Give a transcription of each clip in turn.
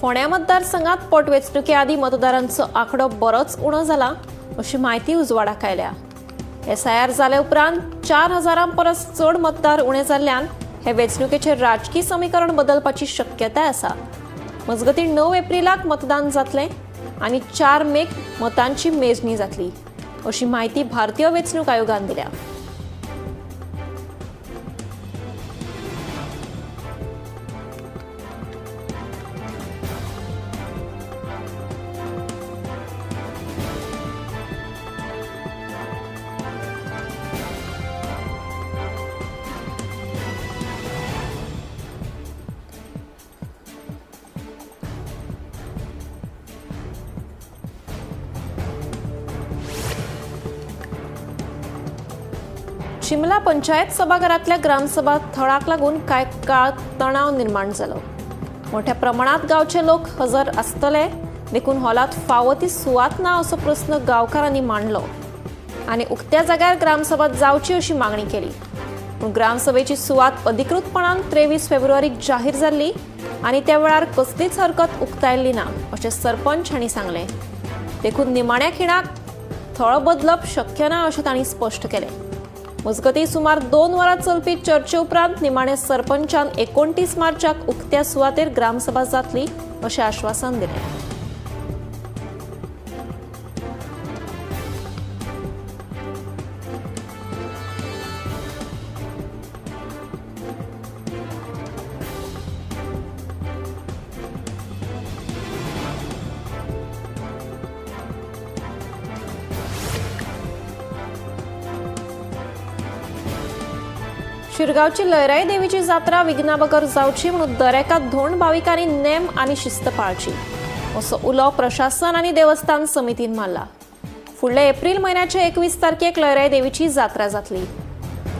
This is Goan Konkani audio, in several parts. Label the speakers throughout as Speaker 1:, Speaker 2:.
Speaker 1: फोंड्या मतदारसंघात पोटवेंचणुके आदीं मतदारांचो आंकडो बरोच उणो जाला अशी म्हायती उजवाडाक आयल्या. एसआयआर जाले उपरांत 4,000 परस चड मतदार उणे जाल्ल्यान हे वेंचणुकेचें राजकी समीकरण बदलपाची शक्यताय आसा. मजगतीं 9 एप्रिलाक मतदान जातलें आनी 4 मेक मतांची मेजणी जातली अशी म्हायती भारतीय वेंचणूक आयोगान दिल्या. शिमला पंचायत सभाघरांतल्या ग्रामसभा थळाक लागून कांय काळ तणाव निर्माण जालो. मोठ्या प्रमाणात गांवचे लोक हजर आसतले देखून हॉलात फावो ती सुवात ना असो प्रस्न गांवकारांनी मांडलो आनी उक्त्या जाग्यार ग्रामसभा जावची अशी मागणी केली. पूण ग्रामसभेची सुवात अधिकृतपणान 23 फेब्रुवारीक जाहीर जाल्ली आनी त्या वेळार कसलीच हरकत उक्तायल्ली ना अशें सरपंच हांणी सांगलें. देखून निमाण्या खिणाक थळ बदलप शक्य ना अशें तांणी स्पश्ट केलें. मजगतीं सुमार 2 वरां चलपी चर्चे उपरांत निमाणे सरपंचान 29 मार्चाक उक्त्या सुवातेर ग्रामसभा जातली अशें आश्वासन दिलें. शिरगांवची लयराई देवीची जात्रा विघ्नाबगर जावची म्हणून दरेका धोंड भाविकांनी नेम आनी शिस्त पाळची असो उलो प्रशासन आनी देवस्थान समितीन मारला. फुडल्या एप्रिल म्हयन्याचे 21 तारखेक लयराई देवीची जात्रा जातली.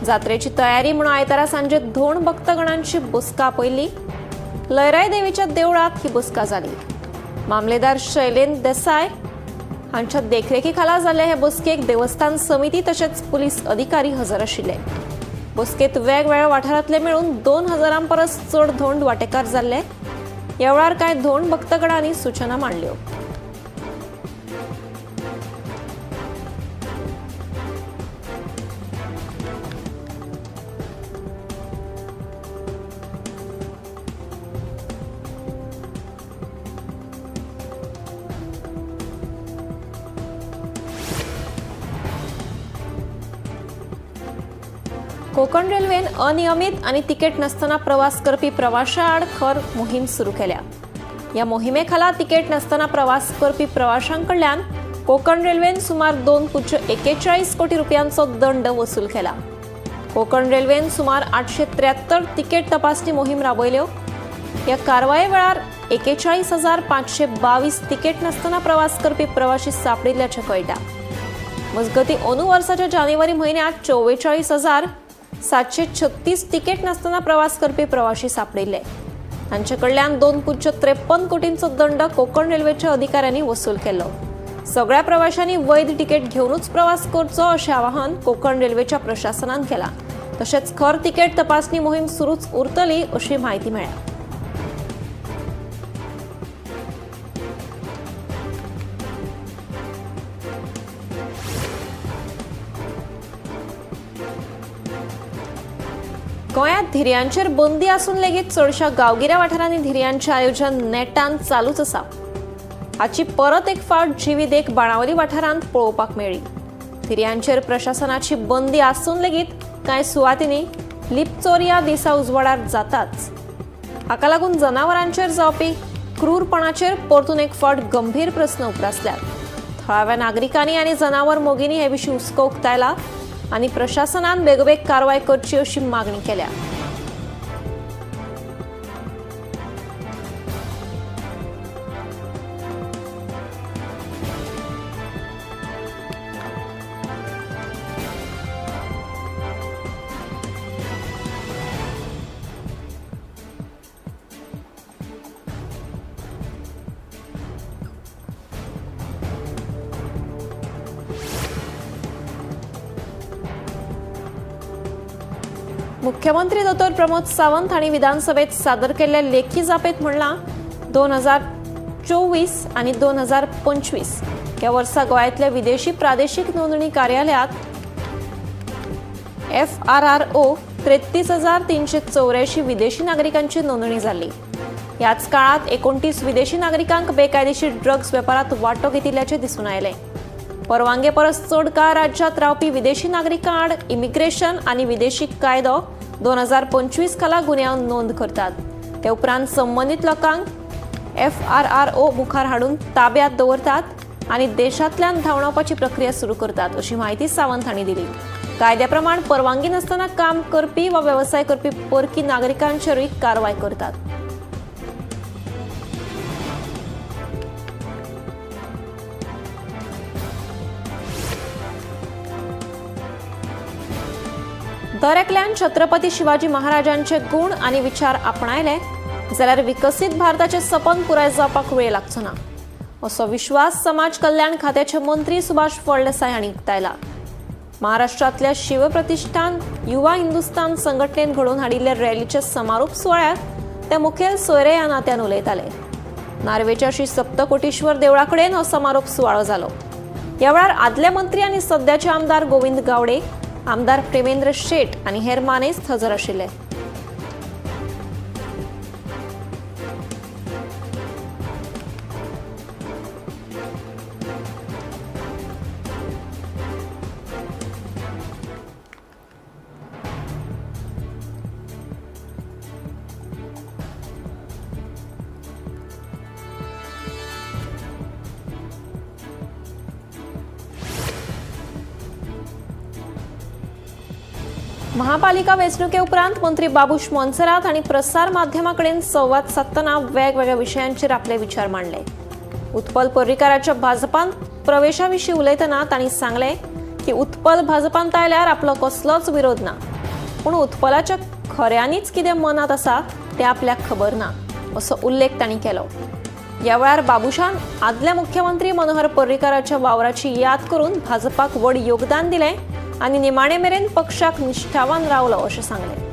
Speaker 1: जात्रेची तयारी म्हणून आयतारा सांजे धोंड भक्तगणांची बसका आपयल्ली. लयराई देवीच्या देवळात ही बसका जाली. मामलेदार शैलेन देसाय हांच्या देखरेखी खाला जाल्ले हे बसकेक देवस्थान समिती तशेंच पुलीस अधिकारी हजर आशिल्ले. बसकेत वेगवेगळ्या वाठारांतले मेळून 2,000 परस चड धोंड वांटेकार जाल्ले. ह्या वेळार कांय धोंड भक्तगणांनी सूचना मांडल्यो. कोकण रेल्वेन अनियमित आणि तिकीट नसताना प्रवास करपी प्रवाशां आड खर मोहीम सुरू केल्या. ह्या मोहिमे खाला तिकीट नसताना प्रवास करपी प्रवाशांकडल्यान कोकण रेल्वेन सुमार 2.41 कोटी रुपयांचो दंड वसूल केला. कोकण रेल्वेन सुमार 873 तिकीट तपासणी मोहीम राबयल्यो. ह्या कारवाये वेळार 41,522 तिकीट नसताना प्रवास करपी प्रवासी सापडिल्ल्याचें कळटा. मजगतीं अंदू वर्साच्या जानेवारी म्हयन्यांत 44,736 तिकेट नासतना प्रवास करपी प्रवासी सापडिल्ले. तांचे कडल्यान 2.53 कोटींचो दंड कोकण रेल्वेच्या अधिकाऱ्यांनी वसूल केलो. सगळ्या प्रवाशांनी वैध तिकेट घेवनूच प्रवास करचो अशें आवाहन कोकण रेल्वेच्या प्रशासनान केलां. तशेंच खर तिकेट तपासणी मोहीम सुरूच उरतली अशी म्हायती मेळ्ळ्या. गोंयांत धिरयांचेर बंदी आसून लेगीत चडशा गांवगिऱ्या वाठारांनी धिरयांचें आयोजन नेटान चालूच आसा. हाची परत एक फावट जिवी देख बाणावली वाठारांत पळोवपाक मेळ्ळी. धिरयांचेर प्रशासनाची बंदी आसून लेगीत कांय सुवातींनी लिपचोरया दिसा उजवाडार जाताच. हाका लागून जनावरांचेर जावपी क्रूरपणाचेर परतून एक फावट गंभीर प्रस्न उप्रासल्यात. थळाव्या नागरिकांनी आनी जनावर मोगींनी हे विशीं हुस्को उक्तायला आनी प्रशासनान बेगोबेग कारवाय करची अशी मागणी केल्या. मुख्यमंत्री दोतोर प्रमोद सावंत हांणी विधानसभेत सादर केल्ल्या लेखी जापेत म्हणलां, 2024 आनी 2025 ह्या वर्सा गोंयांतल्या विदेशी प्रादेशीक नोंदणी कार्यालयात एफआरआरओ 33,384 विदेशी नागरिकांची नोंदणी जाल्ली. ह्याच काळात 29 विदेशी नागरिकांक बेकायदेशीर ड्रग्ज वेपारात वांटो घेतिल्ल्याचें दिसून आयलें. परवानगे परस चड काळ राज्यात रावपी विदेशी नागरिकां आड इमिग्रेशन आनी विदेशी कायदो 2025 खाला गुन्यांव नोंद करतात. ते उपरांत संबंदीत लोकांक एफआरआरओ मुखार हाडून ताब्यात दवरतात आनी देशांतल्यान धांवडावपाची प्रक्रिया सुरू करतात, अशी म्हायती सावंत हांणी दिली. कायद्या प्रमाण परवानगी नासतना काम करपी वा वेवसाय करपी परकी नागरिकांचेरूय कारवाय करतात. दर एकल्यान छत्रपती शिवाजी महाराजांचे गुण आनी विचार आपणायले जाल्यार विकसीत भारताचें सपन पुराय जावपाक वेळ लागचो ना, असो विश्वास समाज कल्याण खात्याचे मंत्री सुभाष फळदेसाय हांणी उक्तायला. महाराष्ट्रांतल्या शिवप्रतिष्ठान युवा हिंदुस्तान संघटनेन घडोवन हाडिल्ल्या रॅलीच्या समारोप सुवाळ्यात ते मुखेल सोयरे ह्या नात्यान उलयताले. नार्वेच्या श्री सप्तकोटेश्वर देवळा कडेन हो समारोप सुवाळो जालो. ह्या वेळार आदले मंत्री आनी सद्याचे आमदार गोविंद गावडे, आमदार प्रेमेंद्र शेट आनी हेर मानेस्त हजर आशिल्ले. महापालिका वेंचणुके उपरांत मंत्री बाबूश मोन्सेरात हांणी प्रसार माध्यमां कडेन संवाद सादतना वेगवेगळ्या विशयांचेर आपले विचार मांडले. उत्पल पर्रीकाराच्या भाजपांत प्रवेशा विशीं उलयतना तांणी सांगलें की उत्पल भाजपांत आयल्यार आपलो कसलोच विरोध ना, पूण उत्पलाच्या खऱ्यांनीच कितें मनांत आसा तें आपल्याक खबर ना, असो उल्लेख तांणी केलो. ह्या वेळार बाबूशान आदले मुख्यमंत्री मनोहर पर्रीकाराच्या वावराची याद करून भाजपाक व्हड योगदान दिलें आनी निमाणे मेरेन पक्षाक निश्ठावान रावलो अशें सांगलें.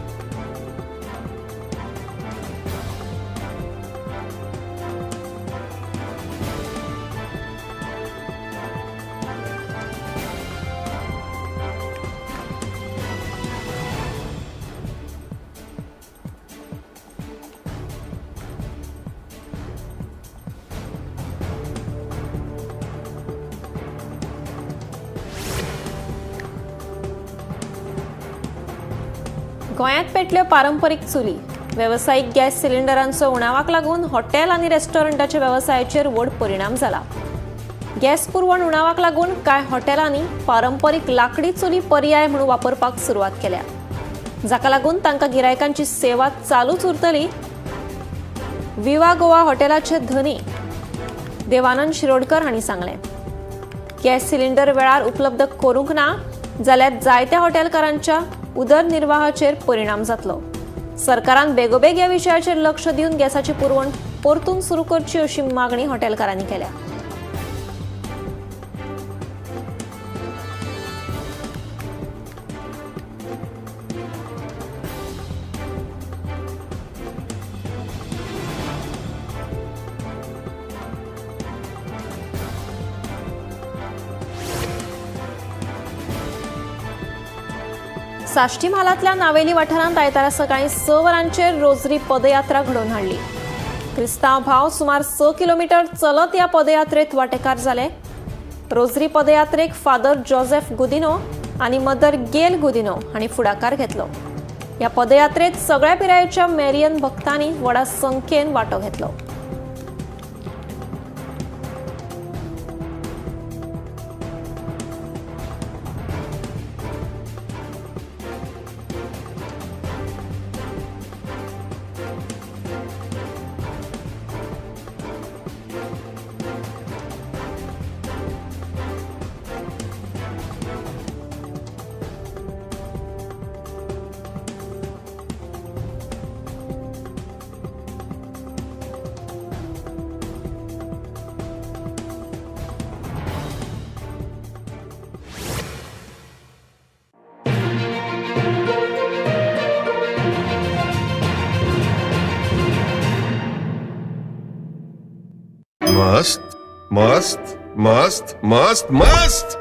Speaker 1: गोंयांत पेटल्यो पारंपरीक चुली. वेवसायीक गॅस सिलिंडरांचो उणावाक लागून हॉटेल आनी रेस्टॉरंटाच्या वेवसायाचेर व्हड परिणाम जाला. गॅस पुरवण उणावाक लागून कांय हॉटेलांनी पारंपरीक लाकडी चुली पर्याय म्हणून वापरपाक सुरवात केल्या, जाका लागून तांकां गिरायकांची सेवा चालूच उरतली. विवा गोवा हॉटेलाचे धनी देवानंद शिरोडकर हांणी सांगलें, गॅस सिलिंडर वेळार उपलब्ध करूंक ना जाल्यार जायत्या हॉटेलकारांच्या उदरनिर्वाहाचेर परिणाम जातलो. सरकारान बेगोबेग ह्या विशयाचेर लक्ष दिवन गॅसाची पुरवण परतून सुरू करची, अशी मागणी हॉटेलकारांनी केल्या. साश्टी म्हालांतल्या नावेली वाठारांत आयतारा सकाळीं 6 वरांचेर रोजरी पदयात्रा घडोवन हाडली. क्रिस्तांव भाव सुमार 6 किलोमिटर चलत ह्या पदयात्रेत वांटेकार जाले. रोजरी पदयात्रेक फादर जोसेफ गुदिनो आनी मदर गेल गुदिनो हांणी फुडाकार घेतलो. ह्या पदयात्रेत सगळ्या पिरायेच्या मेरियन भक्तांनी व्हडा संख्येन वांटो घेतलो.
Speaker 2: मस्त मस्त मस्त मस्त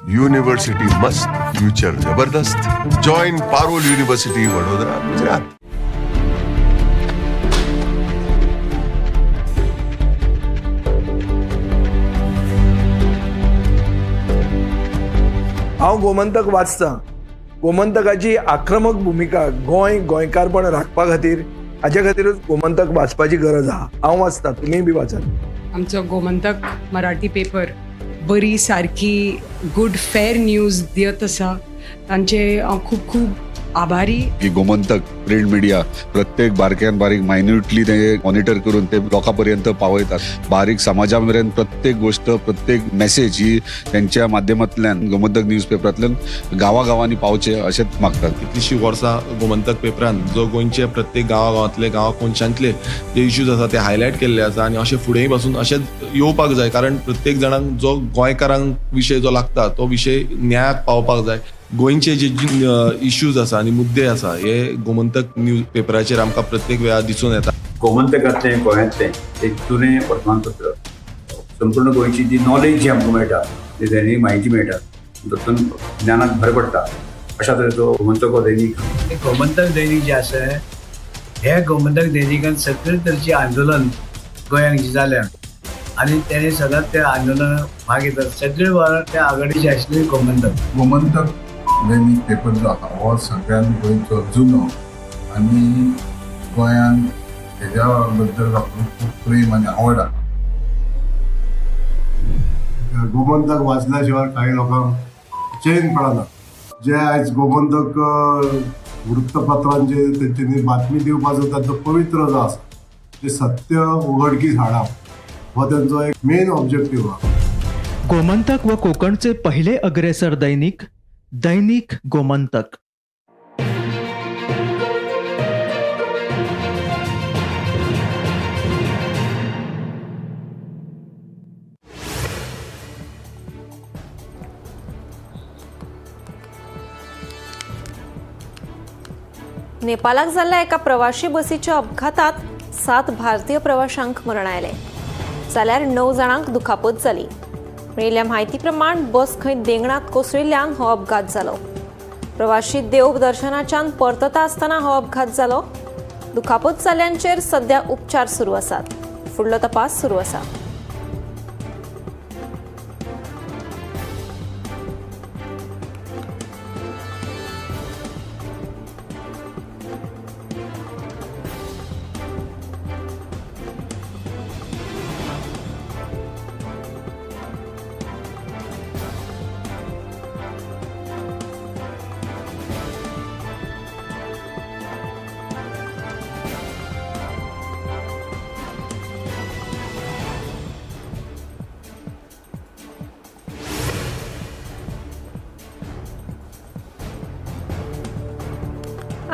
Speaker 2: युनिव्हर्सिटी मस्त, फ्युचर जबरदस्त. Join Parul university, Vadodara, Gujarat.
Speaker 3: हांव गोमंतक वाचतां. गोमंतकाची आक्रमक भुमिका गोंय गोंयकारपण राखपा खातीर, हाजे खातीरूच गोमंतक वाचपाची गरज आहा. हांव वाचतां, तुमीय बी वाचात.
Speaker 4: आमचो गोमंतक मराठी पेपर बरी सारकी गुड फेर न्यूज दियत आसा, तांचे हांव खूब खूब आभारी.
Speaker 5: की गोमंतक प्रिंट मिडिया प्रत्येक बारक्यान बारीक मायन्युटली ते मॉनिटर करून ते लोकां पर्यंत पावयतात. बारीक समाजा मेरेन प्रत्येक गोष्ट, प्रत्येक मेसेज ही त्यांच्या माध्यमांतल्यान गोमंतक न्यूज पेपरांतल्यान गांवागांवांनी पावचे अशेंच मागतात.
Speaker 6: कितलीशीं वर्सां गोमंतक पेपरान जो गोंयचे प्रत्येक गांवागांवांतले, गांवा कोनशांतले जे इश्यूज आसा ते हायलायट केल्ले आसा आनी अशें फुडेंय पासून अशेंच येवपाक जाय, कारण प्रत्येक जाणांक जो गोंयकारांक विशय जो लागता तो विशय न्यायाक पावपाक जाय. गोंयचे जे इश्यूज आसा आनी मुद्दे आसा हे गोमंतक न्यूज पेपराचेर आमकां प्रत्येक वेळार दिसून येता.
Speaker 7: गोमंतकांतलें गोंयांतलें एक जुनें वर्तमानपत्र. संपूर्ण गोंयची जी नॉलेज जी आमकां मेळटा, जी दैनीक म्हायती मेळटा, तातूंत ज्ञानाक भर पडटा. अशा तरेचो गोमंतक हो दैनीक.
Speaker 8: गोमंतक दैनीक जें आसा, हे गोमंतक दैनिकान सगळे तरेचें आंदोलन गोंयांत जी जाल्या आनी तेणे सदांच त्या आंदोलनात भाग घेतात. सगळे वेळार त्या आघाडीचे आशिल्ले गोमंतक.
Speaker 9: गोमंतक दैनीक पेपर जो आसा हो सगळ्यान गोंयचो जुनो आनी गोंयान हेज्या बद्दल लोकांक खूब प्रेम आनी आवड आसा.
Speaker 10: गोमंतक वाचल्या शिवाय काही लोकांक चैन पडना. जे आयज गोमंतक वृत्तपत्रांचे तेंच्यांनी बातमी दिवपाचो तांचो पवित्र जो आसा, जे सत्य उघडकीस हाडप हो तेंचो एक मेन ऑब्जेक्टीव आहा.
Speaker 11: गोमंतक व कोकणचे पहिले अग्रेसर दैनिक, दैनिक गोमंतक.
Speaker 1: नेपालाक जाल्ल्या एका प्रवाशी बसीच्या अपघातात 7 भारतीय प्रवाशांक मरण आयलें, जाल्यार 9 जाणांक दुखापत जाली. मेळिल्ल्या म्हायती प्रमाण बस खंय देंगणांत कोसळिल्ल्यान हो अपघात जालो. प्रवाशी देव दर्शनाच्यान परतता आसतना हो अपघात जालो. दुखापत जाल्ल्यांचेर सध्या उपचार सुरू आसात. फुडलो तपास सुरू आसा.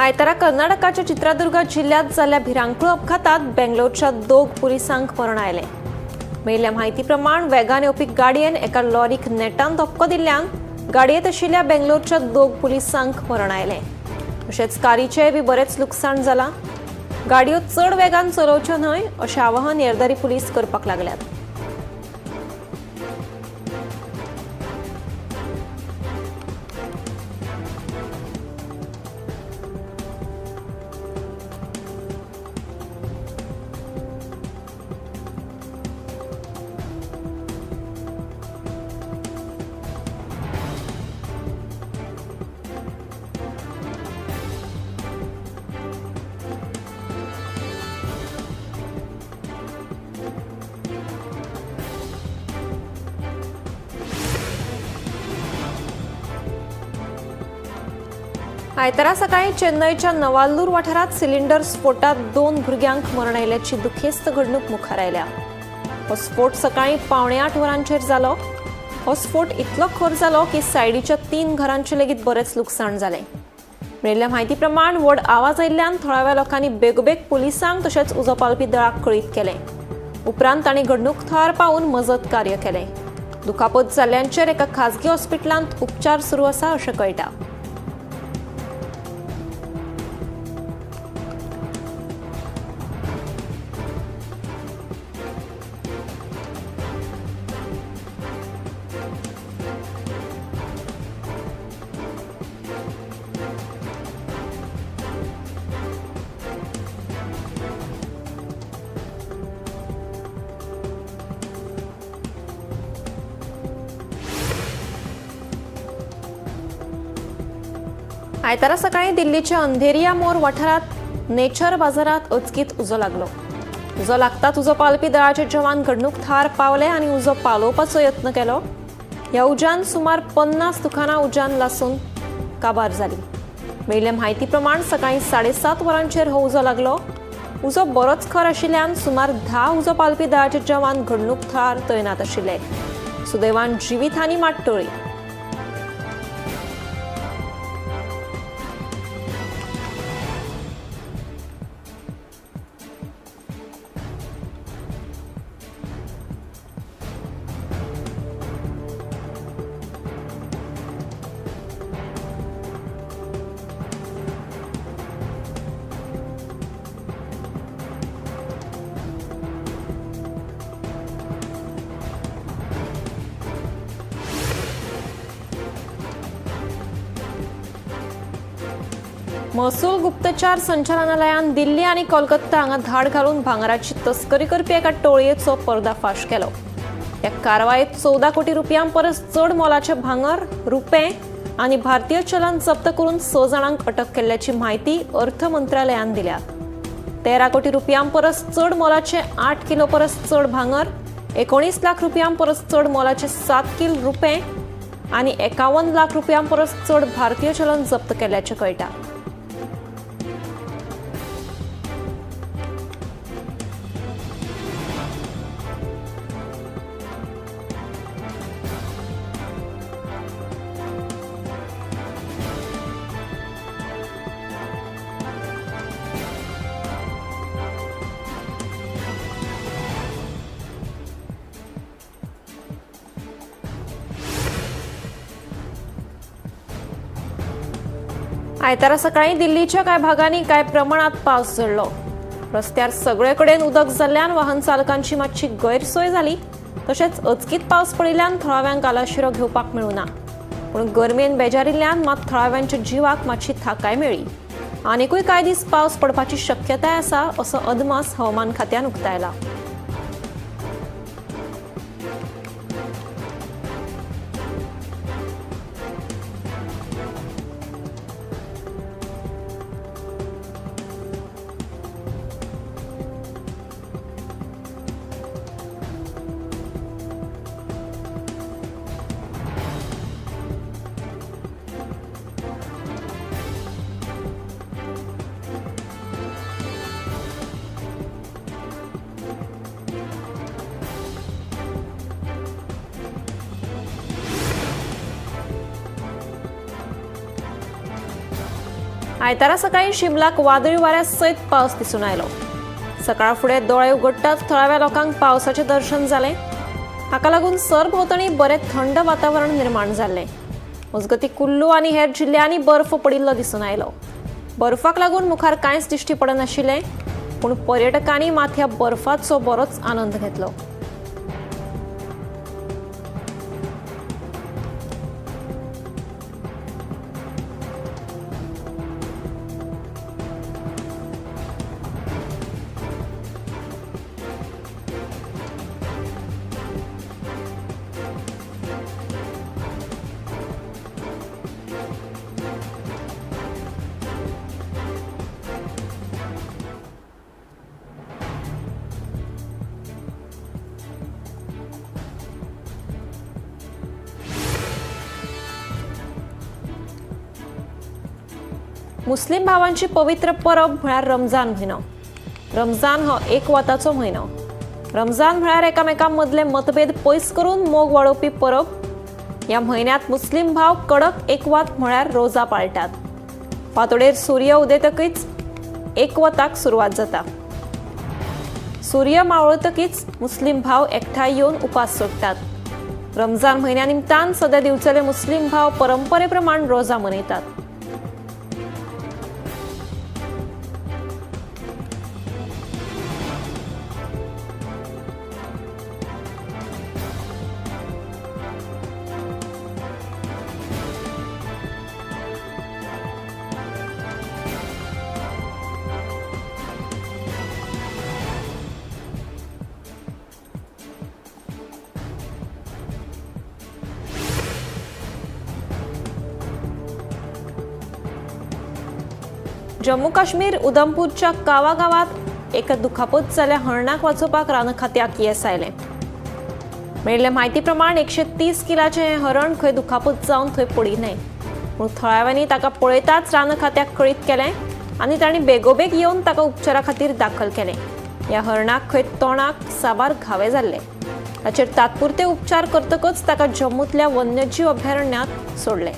Speaker 1: आयतारा कर्नाटकाच्या चित्रादुर्गा जिल्ह्यात जाल्ल्या भिरांकूळ अपघातात बेंगलोरच्या 2 पुलिसांक मरण आयलें. मेळिल्ल्या म्हायती प्रमाण वेगान येवपी गाडयेन एका लॉरीक नेटान धपको दिल्ल्यान गाडयेंत आशिल्ल्या बेंगलोरच्या 2 पुलिसांक मरण आयलें. तशेंच कारीचेंय बी बरेंच लुकसाण जालां. गाडयो चड वेगान चलोवच्यो न्हय अशें आवाहन येरादारी पुलीस करपाक लागल्यात. आयतारा सकाळी चेन्नईच्या नवाल्लूर वाठारात सिलिंडर स्फोटात 2 भुरग्यांक मरण आयिल्ल्याची दुखेस्त घडणूक मुखार आयल्या. हो स्फोट सकाळी 7:45 वरांचेर जालो. हो स्फोट इतलो खर जालो की सायडीच्या 3 घरांचें लेगीत बरेंच लुकसाण जालें. मेळिल्ल्या म्हायती प्रमाण व्हड आवाज आयिल्ल्यान थळाव्या लोकांनी बेगोबेग पुलिसांक तशेंच उजो पालोवपी दळाक कळीत केलें. उपरांत तांणी घडणूक थळार पावून मजत कार्य केलें. दुखापत जाल्ल्यांचेर एका खाजगी हॉस्पिटलांत उपचार सुरू आसा अशें कळटा. आयतारा सकाळी दिल्लीच्या अंधेरिया मोर वाठारात नेचर बाजारात अचकीत उजो लागलो. उजो लागताच उजो पालपी दळाचे जवान घडणूक थार पावले आनी उजो पालोवपाचो यत्न केलो. ह्या उज्यान सुमार 50 दुकानां उज्यान लासून काबार जाली. मेळिल्ले म्हायती प्रमाण सकाळी 7:30 वरांचेर हो उजो लागलो. उजो बरोच खर आशिल्ल्यान सुमार 10 उजो पालपी दळाचे जवान घडणूक थळार तैनात आशिल्ले. सुदैवान जिवीतहानी मात टळ्ळी. महसूल गुप्तचार संचालनालयान दिल्ली आनी कोलकाता हांगा धाड घालून भांगराची तस्करी करपी एका टोळयेचो पर्दाफाश केलो. ह्या कारवायेत 14 कोटी रुपयां परस चड मोलाचें भांगर, रुपे आनी भारतीय चलन जप्त करून 6 जाणांक अटक केल्ल्याची म्हायती अर्थ मंत्रालयान दिल्या. 13 कोटी रुपयां परस चड मोलाचें 8 किलो परस चड भांगर, 19 लाख रुपयां परस चड मोलाचें 7 किल रुपे आनी 51 लाख रुपयां परस चड भारतीय चलन जप्त केल्ल्याचें कळटा. आयतारा सकाळी दिल्लीच्या कांय भागांनी कांय प्रमाणात पावस झडलो. रस्त्यार सगळे कडेन उदक जाल्ल्यान वाहन चालकांची मातशी गैरसोय जाली. तशेंच अचकीत पावस पडिल्ल्यान थळाव्यांक आलाशिरो घेवपाक मेळूना. पूण गरमेन बेजारिल्ल्यान मात थळाव्यांच्या जिवाक मातशी थाकाय मेळ्ळी. आनिकूय कांय दीस पावस पडपाची शक्यताय आसा असो अदमास हवामान खात्यान उक्तायला. आयतारा सकाळी शिमलाक वादळी वाऱ्या सयत पावस दिसून आयलो. सकाळ फुडें दोळे उगडटाच थळाव्या लोकांक पावसाचें दर्शन जालें. हाका लागून सरभोंवतणी बरें थंड वातावरण निर्माण जाल्लें. मजगतीं कुल्लू आनी हेर जिल्ल्यांनी बर्फ पडिल्लो दिसून आयलो. बर्फाक लागून मुखार कांयच दिश्टी पडनाशिल्लें, पूण पर्यटकांनी मात ह्या बर्फाचो बरोच आनंद घेतलो. मुस्लिम भावांची पवित्र परब म्हळ्यार रमजान म्हयनो. रमजान हो एकवटाचो म्हयनो. रमजान म्हळ्यार एकामेकां मदले मतभेद पयस करून मोग वाडोवपी परब. ह्या म्हयन्यांत मुस्लिम भाव कडक एकवट म्हळ्यार रोजा पाळटात. फांतोडेर सूर्य उदेतकीच एकवटाक सुरवात जाता. सूर्य मावळतकीच मुस्लिम भाव एकठांय येवन उपास सोडटात. रमजान म्हयन्या निमतान सद्या दिवचले मुस्लिम भाव परंपरे प्रमाण रोजा मनयतात. जम्मू काश्मीर उधमपूरच्या कावा गांवात एका दुखापत जाल्ल्या हरणाक वाचोवपाक रान खात्याक येस आयलें. मेळिल्ले म्हायती प्रमाण 130 किलाचें हें हरण खंय दुखापत जावन थंय पडिल्लें. पूण थळाव्यांनी ताका पळयताच रान खात्याक कळीत केलें आनी तांणी बेगोबेग येवन ताका उपचारा खातीर दाखल केलें. ह्या हरणाक खंय तोंडाक साबार घावे जाल्ले. ताचेर तात्पुरते उपचार करतकच ताका जम्मूतल्या वन्यजीव अभयारण्यात सोडलें.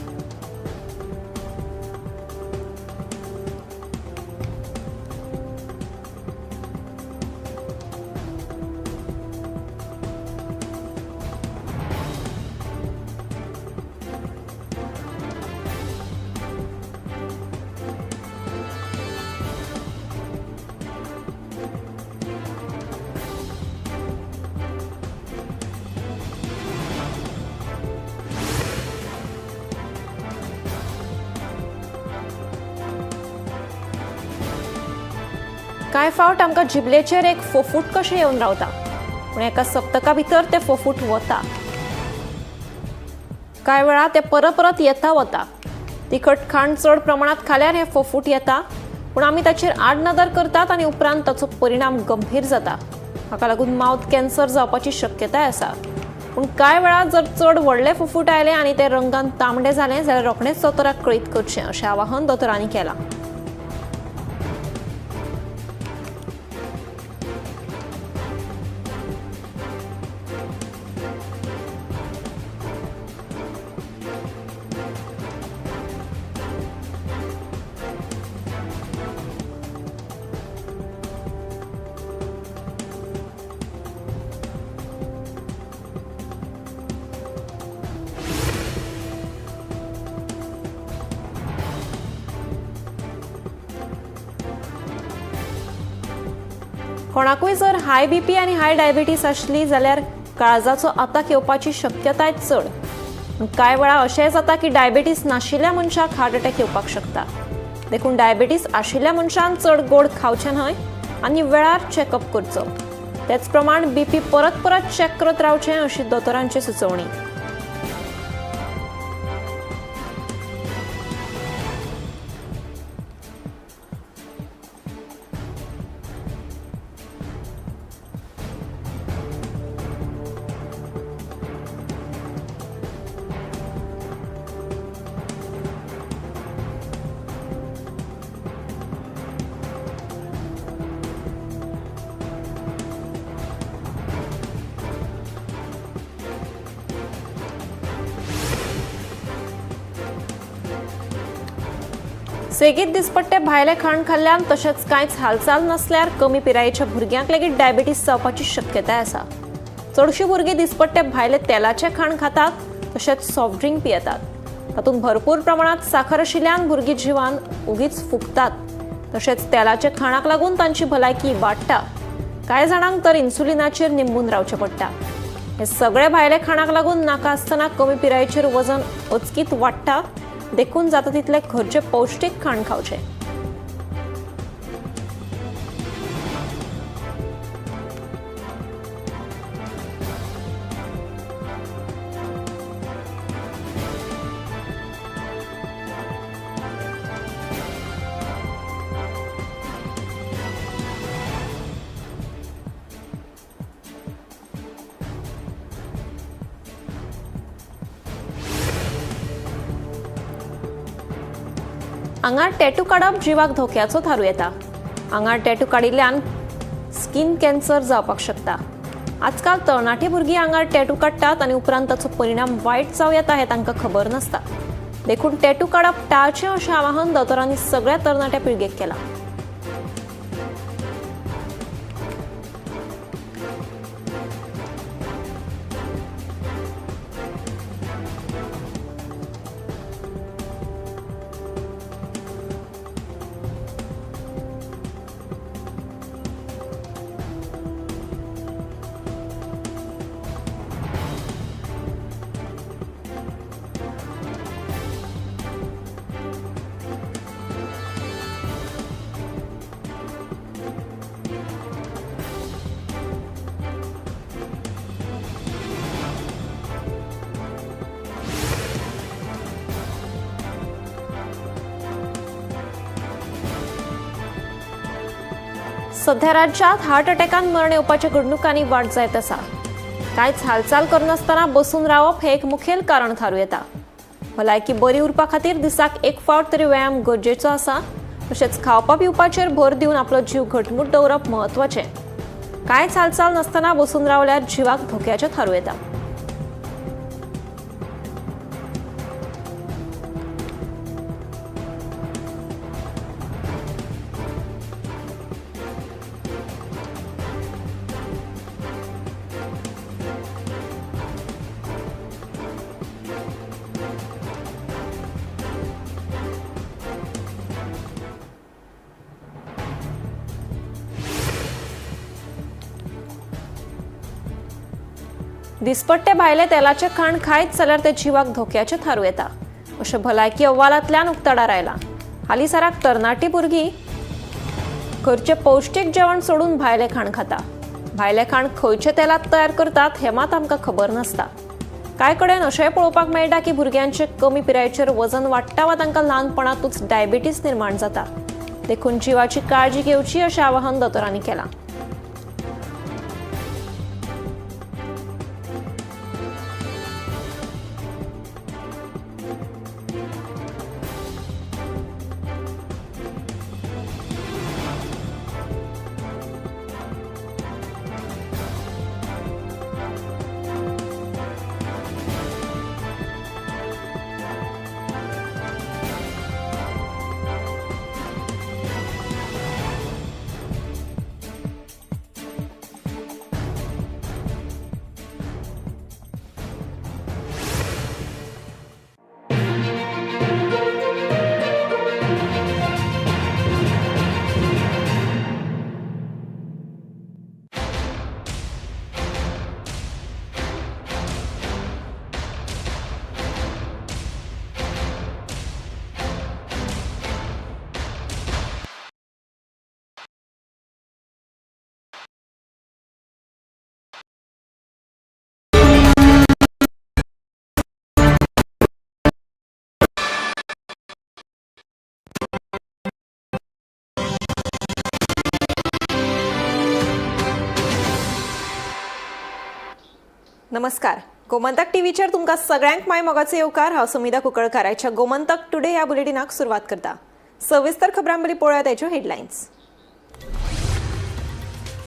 Speaker 1: कांय फावट आमकां जिबलेचेर एक फोफूट कशें येवन रावता, पूण एका सप्तका भितर तें फोफूट वता. कांय वेळा तें परत परत येता वता. तिखट खाण चड प्रमाणांत खाल्यार हें फोफूट येता, पूण आमी ताचेर आडनदर करतात आनी उपरांत ताचो परिणाम गंभीर जाता. हाका लागून मावथ कॅन्सर जावपाची शक्यताय आसा. पूण कांय वेळा जर चड व्हडलें फोफूट आयलें आनी तें रंगान तांबडें जालें जाल्यार रोखडेंच दोतोराक कळीत करचें अशें आवाहन दोतोरांनी केलां. कोणाकूय जर हाय बीपी आनी हाय डायबिटीस आसली जाल्यार काळजाचो आताक येवपाची शक्यताय चड. कांय वेळा अशेंय जाता की डायबिटीस नाशिल्ल्या मनशाक हार्ट अटॅक येवपाक शकता. देखून डायबिटीस आशिल्ल्या मनशान चड गोड खावचें न्हय आनी वेळार चॅकअप करचो. तेच प्रमाण बीपी परत परत चॅक करत रावचें अशी दोतोरांची सुचोवणी. सेगीत दिसपट्टे भायलें खाण खाल्ल्यान तशेंच कांयच हालचाल नासल्यार कमी पिरायेच्या भुरग्यांक लेगीत डायबिटीस जावपाची शक्यताय आसा. चडशीं भुरगीं दिसपट्टे भायले तेलाचें खाण खातात तशेंच सॉफ्ट ड्रिंक पियेतात. तातूंत भरपूर प्रमाणांत साखर आशिल्ल्यान भुरगीं जिवान उगीच फुगतात. तशेंच तेलाच्या खाणाक लागून तांची भलायकी वाडटा. कांय जाणांक तर इन्सुलिनाचेर निंबून रावचें पडटा. हे सगळे भायले खाणाक लागून नाका आसतना कमी पिरायेचेर वजन अचकीत वाडटा. देखून जाता तितलें घरचें पौश्टीक खाण खावचें. आंगार टॅटू काडप जिवाक धोक्याचो थारूं येता. आंगार टॅटू काडिल्ल्यान स्कीन कॅन्सर जावपाक शकता. आजकाल तरणाटी भुरगीं आंगार टॅटू काडटात आनी उपरांत ताचो परिणाम वायट जावं येता हें तांकां खबर नासता. देखून टॅटू काडप टाळचें अशें आवाहन दोतोरांनी सगळ्या तरणाट्या पिळगेक केलां. सध्या राज्यात हार्ट अटॅकान मरण येवपाच्या घडणुकांनी वाड जायत आसा. कांयच हालचाल करनासतना बसून रावप हें एक मुखेल कारण थारूं येता. भलायकी बरी उरपा खातीर दिसाक एक फावट तरी व्यायाम गरजेचो आसा. तशेंच खावपा पिवपाचेर भर दिवन आपलो जीव घटमूट दवरप म्हत्वाचें. कांयच हालचाल नासतना बसून रावल्यार जिवाक धोक्याचें थारूं येता. दिसपट्टे भायले तेलाचें खाण खायत जाल्यार ते जिवाक धोक्याचें थारूं येता अशें भलायकी अहवालांतल्यान उक्ताडार आयलां. हालींसराक तरणाटी भुरगीं घरचें पौश्टीक जेवण सोडून भायलें खाण खाता. भायलें खाण खंयच्या तेलांत तयार करतात हें मात आमकां खबर नासता. कांय कडेन अशेंय पळोवपाक मेळटा की भुरग्यांचें कमी पिरायेचेर वजन वाडटा वा तांकां ल्हानपणांतूच डायबिटीस निर्माण जाता. देखून जिवाची काळजी घेवची अशें आवाहन दोतोरांनी केलां. नमस्कार, गोमंतक टीव्हीचेर तुमकां सगळ्यांक माय मोगाचो येवकार. हांव सुमिधा कुंकळकाराच्या गोमंतक टुडे ह्या बुलेटिनाक सुरवात करता. सविस्तर खबरां बरी पळोवया ताच्यो हेडलायन्स.